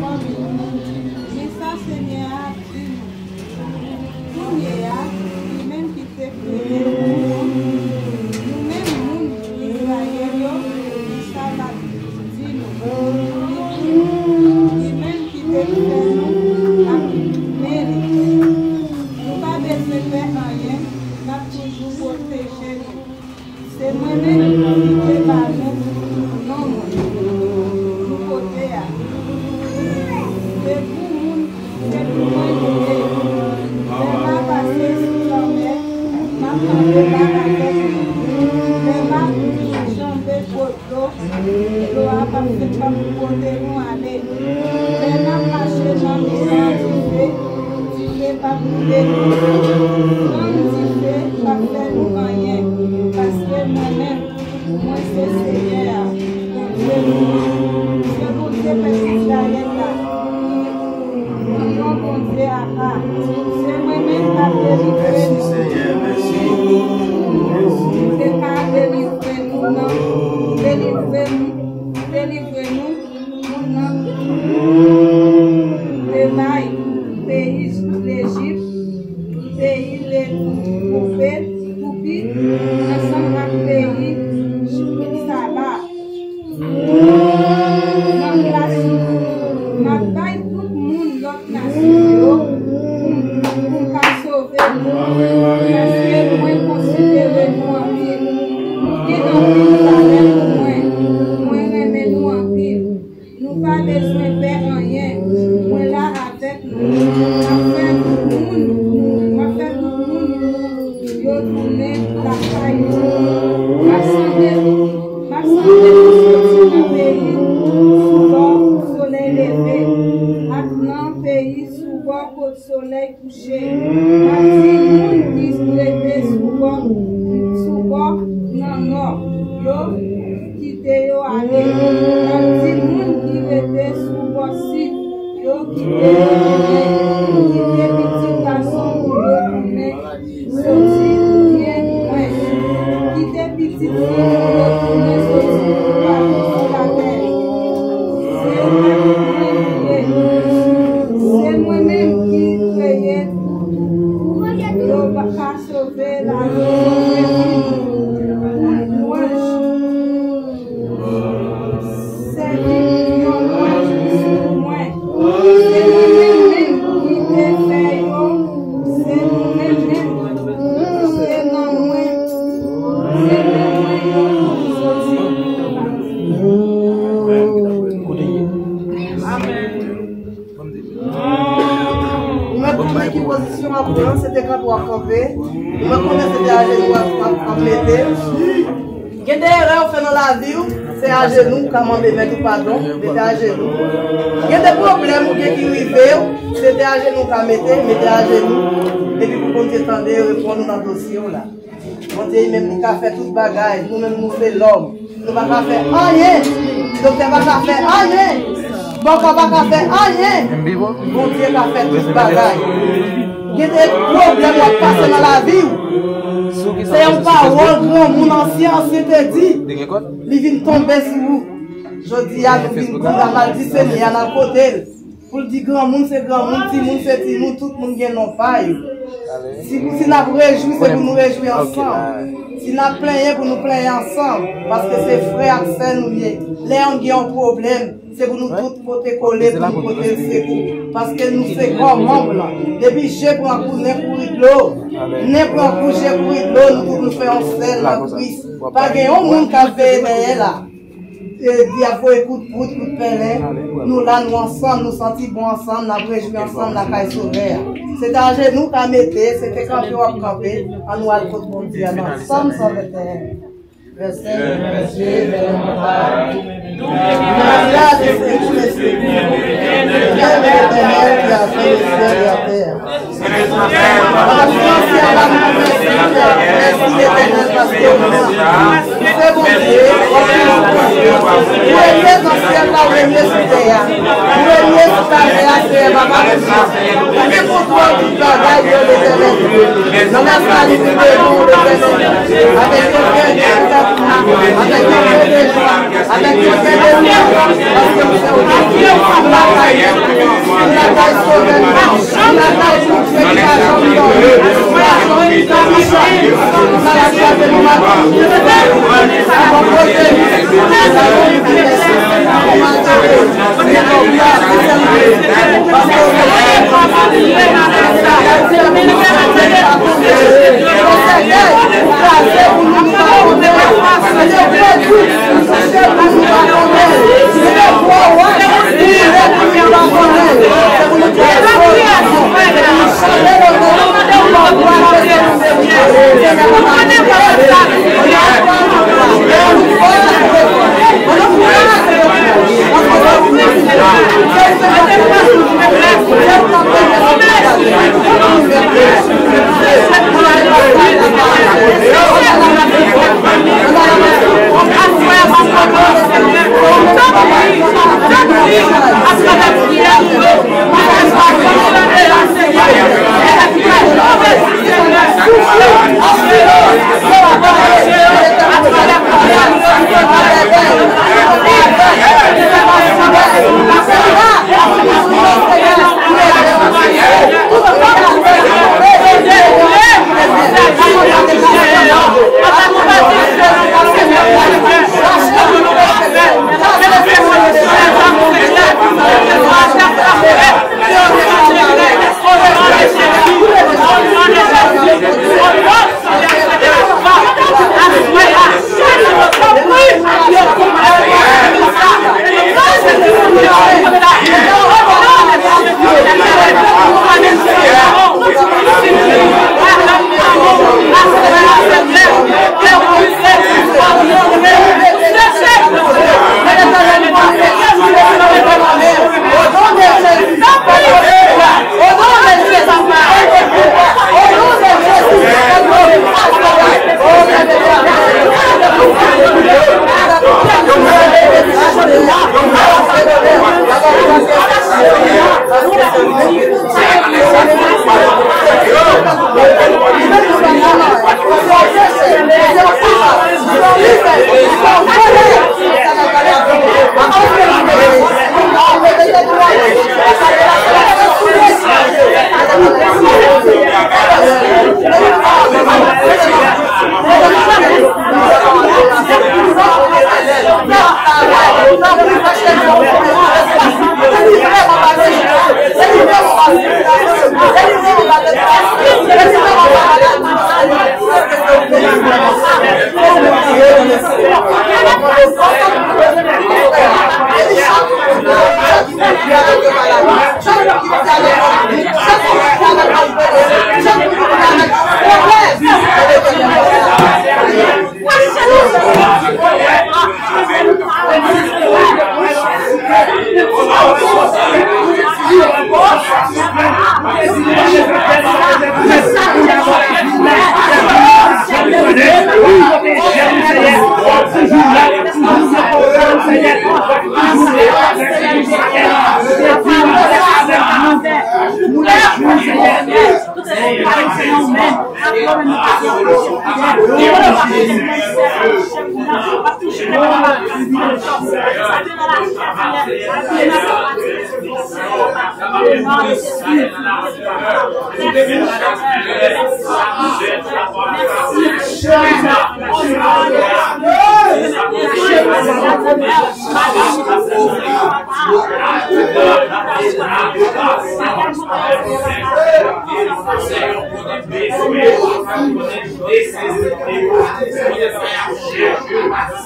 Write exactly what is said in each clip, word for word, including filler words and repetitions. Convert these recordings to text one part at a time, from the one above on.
fanmi nou. Men sa Senyè a di nou, Kounye a, li menm ki te kreye nou, nou menm moun Izrayèl yo, men sa l ap di nou. Li, li menm ki te fè nou ak men li. Nou pa bezwen pè anyen, l ap toujou pwoteje nou. Se mwen menm ki te ba nou non mwen nou pote a. Se pou moun, se pou mwen nou ye. Lè m ap pase sou lanmè, m ap kanpe la avèk nou. Lè m ap janbe gwo dlo, dlo a p ap fè, p ap pote nou ale. Lè n ap mache nan mitan dife, dife p ap boule nou. Flanm dife p ap fè nou anyen, paske mwen menm, mwen se Senyè a, Bondye nou an. Se Bondye pèp Izrayèl la, ki nan non Bondye a a. Se mwen menm k ap delivre nou. Se k ap delivre nou nan, delivre nou, delivre nou. Moun nan te bay peyi Lejip, peyi Letou, koupe, koupi, ansanm ak peyi Saba. Nan plas, m ap bay tout moun lòt nasyon yo pou, pou m ka sove nou, paske mwen konsidere nou anpil. Nou gen anpil valè pou mwen. Mwen renmen nou anpil. Nou pa bezwen pè anyen. Mwen la avèk nou. M ap fè tout moun, m ap fè tout moun yo tounen lakay yo. M ap sanble, m ap sanble nou soti nan peyi sou bò solèy leve, ak nan peyi sou bò kot solèy kouche. M ap di moun ki rete sou bò, sou bò nan nò yo, kite yo ale. M ap di moun ki rete sou bò sid yo, kite yo tounen. Kite pitit gason ou yo tounen soti byen lwen. Kite pitit fi ou yo tounen soti toupatou sou latè. Se mwen menm ki ye. Se mwen menm ki kreye tout. Yo pa ka sove lavi, sove vi nou. Yon lwanj. Sèvi yon lwanj sou mwen. Se mwen menm menm ki te fè yo. Se mwen menm menm. Se nan mwen. Se nan mwen yo soti. Amèn. Ou mèt konnen ki pozisyon w ap pran, se te kanpe w ap kanpe. Ou mèt konnen se te ajenou w ap, ap, ap mete. Gen de erè w fè nan lavi w, se ajenou w ka mande mèt ou padon, mete ajenou. Gen de pwoblèm ou gen ki rive w, se te ajenou w ka mete, mete ajenou. Epi pou Bondye tande, reponn ou nan dosye w la. Bondye li menm li ka fè tout bagay. Nou menm nou se lòm. Nou pa ka fè anyen. Doktè pa ka fè anyen. Bòkò pa ka fè anyen. Bondye ka fè tout bagay. Gen de pwoblèm w ap pase nan lavi w. Se yon pawòl granmoun ansyen ansyen te di. Li vin tonbe sou ou. Jodi a nou vin di n ap al di Senyè a n al kote l. Pou l di granmoun se granmoun, timoun se timoun, tout moun gen non pa yo. Si, si n ap rejwi, se pou nou rejwi ansanm. Si n ap plenyen, pou nou plenyen ansanm. Paske se frè ak sè nou ye. Lè yon gen yon pwoblèm, se pou nou tout pote kole, pou nou pote sekou. Paske nou se kò manm lan. Depi je pran kou, nen kouri dlo. Nen pran kou, je kouri dlo, nou tout nou fè yon sèl nan Kris. Pa gen yon moun k ap veye dèyè la. E, dyab voye kout poud, kout pèlen. Nou la, nou ansanm, nou santi bon ansanm, n ap rejwi ansanm lakay Sovè a. Se te ajenou w ka mete, se te kanpe w ap kanpe, ann nou al kot Bondye a nan Sòm san venteyen, vèsè de, vèsè de. Gras a Dieu, Dieu, Dieu, Dieu, Dieu, Dieu, Dieu, Dieu, Dieu, Dieu, Papi nan syèl la, nou di mèsi, Pè. Mèsi, Letènèl, paske ou gran. Ou se Bondye, ou se Bondye. Ou renye nan syèl la, ou renye sou tè a. Ou renye sou latè a, Seyè Papa Bondye. Ou gen kontwòl tout bagay yo, Letènèl. Nan mèsi a nou priye nou, Letènèl. Avèk yon kè de gratitid, avèk yon kè de jwa. Avèk yon kè de louanj, paske ou se ou menm ki fè tout bagay,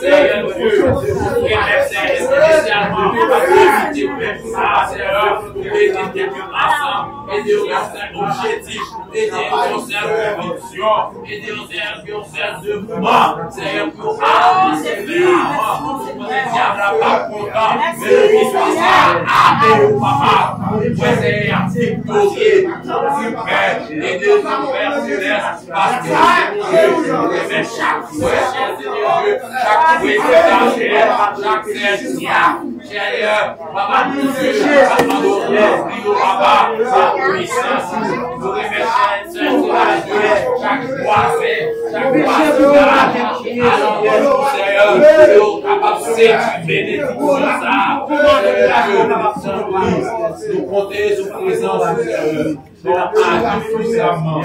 Seyè Dye, Seyè Dye, espesyalman, Seyè, pou mete tèt yo ansanm, ede yo gen yon sèl objektif, ede yo gen yon sèl konviksyon, ede yo, Seyè, gen yon sèl devouman, Seyè, pou yo avanse vè lavan. Konnen dyab la pa kontan, men Kris Jezi a ame yo, papa. Ou wè, Seyè, y ap viktorye. Sipè, ede nou, Pè Selès. Paske nou renmen chak frè, chak sè, chak prezidan, chak sè, Seyè, papa Bondye, papa Bondye, papa, sa pwisans, nou renmen chak sè, chak vwazen, chak vwazen, alò, Seyè, pou yo kapab sezi benediksyon sa a, Seyè, nou konte sou prezans, Seyè. Fè n ap aji pwisamman.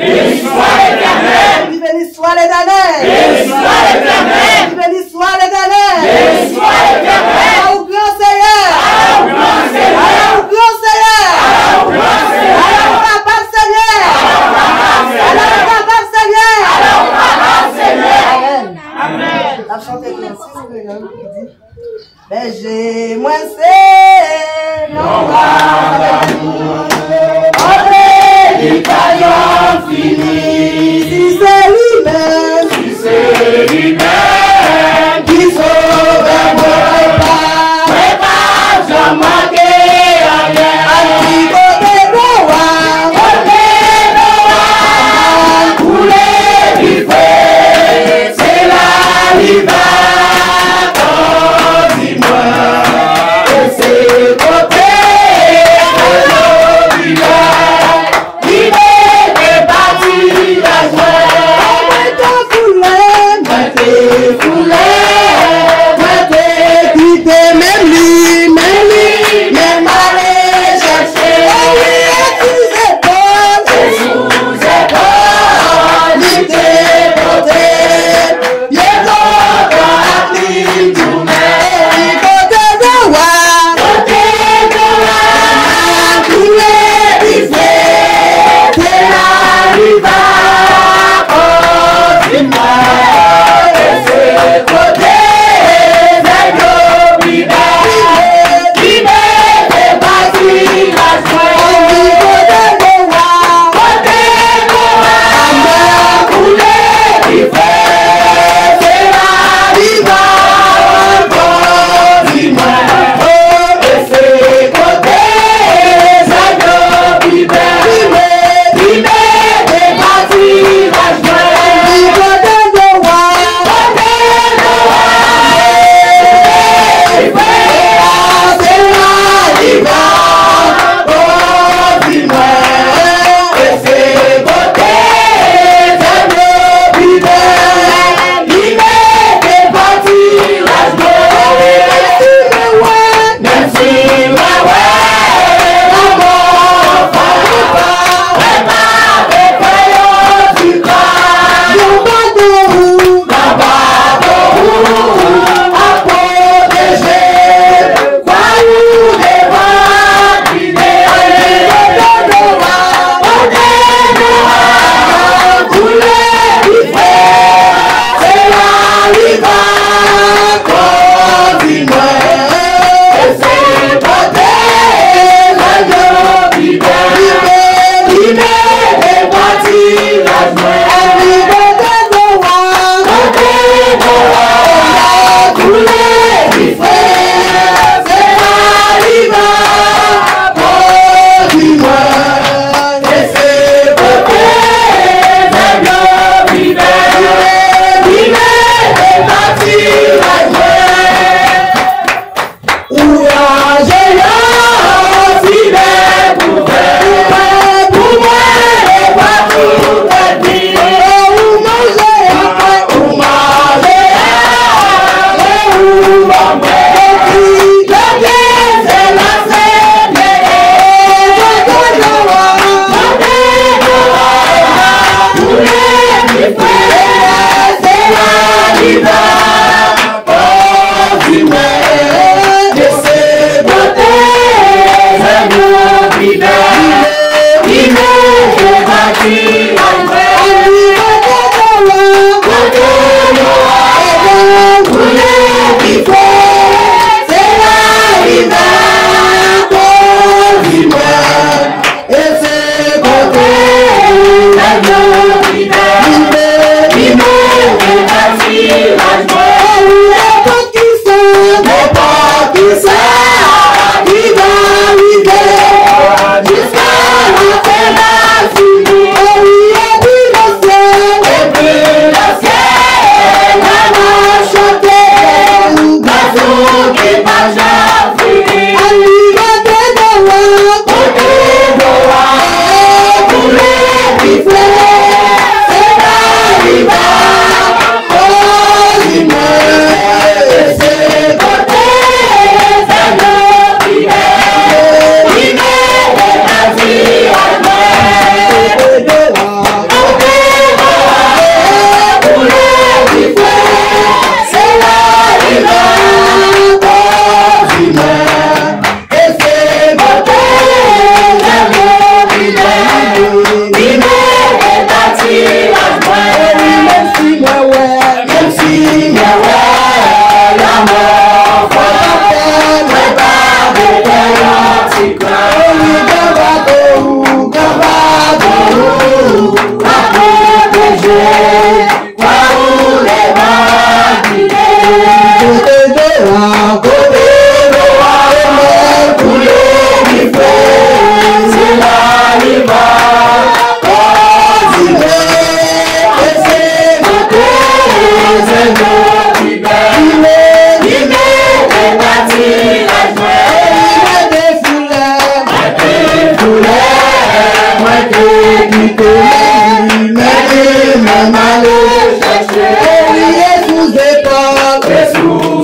Béni soit l'Éternel. Qui béni soit l'Éternel. Béni soit l'Éternel. Qui béni soit l'Éternel. Béni soit l'Éternel. Alaou gran Seyè. Alaou gran Seyè. Alaou gran Seyè. Alaou gran Seyè. Alaou kapab Senyè. Alaou kapab Senyè. Alaou kapab Senyè. Alaou kapab Senyè. Amèn. Amèn. N ap chante pou nou, si nou vle, ki di, Bèje mwen se yon wa damou, antre li pa janm fini. Si se li menm, si se li menm ki sovè mwen, mwen pa, mwen pa janm manke anyen. Al di kote dlo a, kote dlo a koule pi fre, se la li va kondui mwen. E se kote de lobida li mete pati.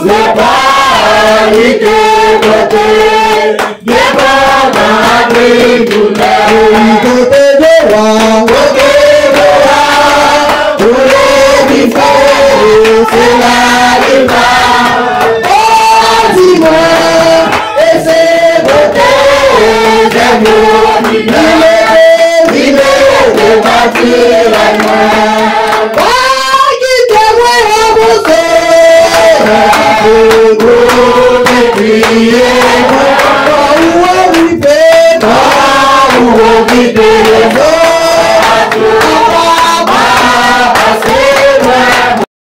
Se pa li te pote, gen pandan avril tounen. Li pote glwa. Pote glwa pou legliz li, se la li va. O, di mwen, e se pote zèv yo li mete, li mete pati laj mwen. Pa kite mwen avanse. Ou te kriye, ou okipe, ou okipe.